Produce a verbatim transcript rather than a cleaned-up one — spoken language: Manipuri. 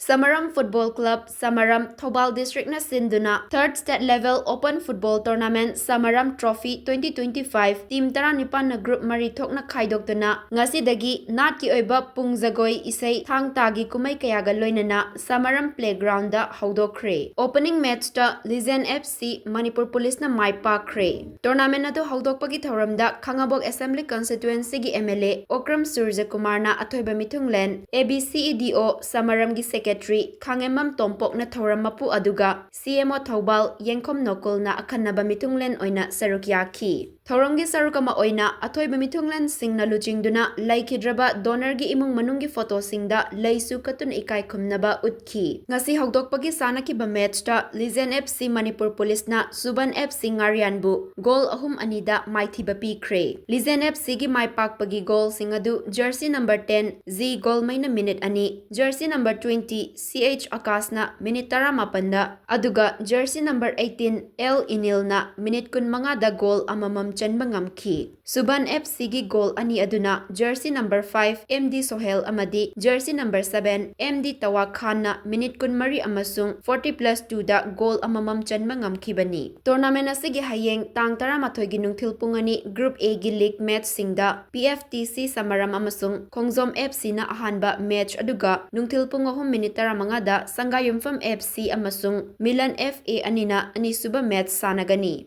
Samaram Football Club, Samaram, Thoubal District ꯅ ꯁꯤꯟꯗꯨꯅ Third State Level Open Football Tournament Samaram Trophy twenty twenty-five team ꯇꯔꯥꯅꯤꯄꯥꯟꯅ group ꯃꯔꯤ ꯊꯣꯛꯅ ꯈꯥꯏꯗꯣꯛꯇꯨꯅ ꯉꯁꯤꯗꯒꯤ ꯅꯥꯠꯀꯤ ꯑꯣꯏꯕ ꯄꯨꯡ ꯖꯒꯣꯏ, ꯏꯁꯩ, ꯊꯥꯡ ꯇꯥꯒꯤ ꯀꯨꯝꯍꯩ ꯀꯌꯥꯒ ꯂꯣꯏꯅꯅ Samaram Playground ꯗ ꯍꯧꯗꯣꯛꯈ꯭ꯔꯦ꯫ Opening match ꯇ Legend F C ꯃꯅꯤꯄꯨꯔ ꯄꯨꯂꯤꯁꯅ ꯃꯥꯏ ꯄꯥꯛꯈ꯭ꯔꯦ꯫ Tournament ꯑꯗꯨ ꯍꯧꯗꯣꯛꯄꯒꯤ ꯊꯧꯔꯝꯗ ꯈꯥꯉꯕꯣꯛ Assembly Constituency ꯒꯤ M L A ꯑꯣꯀ꯭ꯔꯝ ꯁꯨꯔꯖꯀꯨꯃꯥꯔꯅ ꯑꯊꯣꯏꯕ ꯃꯤꯊꯨꯡꯂꯦꯟ, A B C E D O ꯁꯃꯔꯝꯒꯤ secretary ꯈꯥꯉꯦꯝꯕꯝ ꯇꯣꯝꯄꯣꯛꯅ ꯊꯧꯔꯝ ꯃꯄꯨ ꯑꯗꯨꯒ C M O ꯊꯧꯕꯥꯜ ꯌꯦꯡꯈꯣꯝ ꯅꯣꯀꯨꯜꯅ ꯑꯈꯟꯅꯕ ꯃꯤꯊꯨꯡꯂꯦꯟ ꯑꯣꯏꯅ ꯁꯔꯨꯛ ꯌꯥꯈꯤ꯫ ꯊꯧꯔꯝꯒꯤ ꯁꯔꯨꯛ ꯑꯃ ꯑꯣꯏꯅ ꯑꯊꯣꯏꯕ ꯃꯤꯊꯨꯡꯂꯦꯟꯁꯤꯡꯅ ꯂꯨꯆꯤꯡꯗꯨꯅ ꯂꯩꯈꯤꯗ꯭ꯔꯕ donor ꯒꯤ ꯏꯃꯨꯡ ꯃꯅꯨꯡꯒꯤ photo ꯁꯤꯡꯗ ꯂꯩꯁꯨ ꯀꯠꯇꯨꯅ ꯏꯀꯥꯏ ꯈꯨꯝꯅꯕ ꯎꯠꯈꯤ꯫ ꯉꯁꯤ ꯍꯧꯗꯣꯛꯄꯒꯤ ꯁꯥꯟꯅꯈꯤꯕ match ꯇ Legend F C ꯃꯅꯤꯄꯨꯔ ꯄꯨꯂꯤꯁꯅ ꯁꯨꯕꯟ F C ꯉꯥꯔꯤꯌꯥꯟꯕꯨ goal ꯑꯍꯨꯝ ꯑꯅꯤꯗ ꯃꯥꯏꯊꯤꯕ ꯄꯤꯈ꯭ꯔꯦ꯫ Legend F C ꯒꯤ ꯃꯥꯏ ꯄꯥꯛꯄꯒꯤ goal ꯁꯤꯡ ꯑꯗꯨ jersey number ten ꯖꯤ ꯒꯣꯜꯃꯩꯅ minute ꯑꯅꯤ, jersey number twenty C H ꯑꯀꯥꯁꯅ minute ꯇꯔꯥꯃꯥꯄꯟꯗ, ꯑꯗꯨꯒ jersey number eighteen L ꯏꯅꯤꯜꯅ minute ꯀꯨꯟꯃꯉꯥꯗ goal ꯑꯃꯃꯝ ꯆꯟꯕ ꯉꯝꯈꯤ꯫ ꯁꯨꯕꯟ F C ꯒꯤ goal ꯑꯅꯤ ꯑꯗꯨꯅ jersey number five M D Sohail ꯑꯃꯗꯤ jersey number seven M D ꯇꯋꯥ ꯈꯥꯟꯅ minute ꯀꯨꯟꯃꯔꯤ ꯑꯃꯁꯨꯡ forty plus two ꯗ goal ꯑꯃꯃꯝ ꯆꯟꯕ ꯉꯝꯈꯤꯕꯅꯤ꯫ Tournament ꯑꯁꯤꯒꯤ ꯍꯌꯦꯡ ꯇꯥꯡ ꯇꯔꯥꯃꯥꯊꯣꯏꯒꯤ ꯅꯨꯡꯊꯤꯜ ꯄꯨꯡ ꯑꯅꯤ Group A ꯒꯤ league match ꯁꯤꯡꯗ P F T C ꯁꯃꯔꯝ ꯑꯃꯁꯨꯡ ꯈꯣꯡꯖꯣꯝ F C ꯅ ꯑꯍꯥꯟꯕ match ꯑꯗꯨꯒ ꯅꯨꯡꯊꯤꯜ ꯄꯨꯡ ꯑꯍꯨꯝ minute ꯇꯔꯥꯃꯉꯥꯗ ꯁꯪꯒꯥꯌꯨꯝꯐꯝ F C ꯑꯃꯁꯨꯡ ꯃꯤꯂꯟ F A ꯑꯅꯤꯅ ꯑꯅꯤꯁꯨꯕ match ꯁꯥꯟꯅꯒꯅꯤ꯫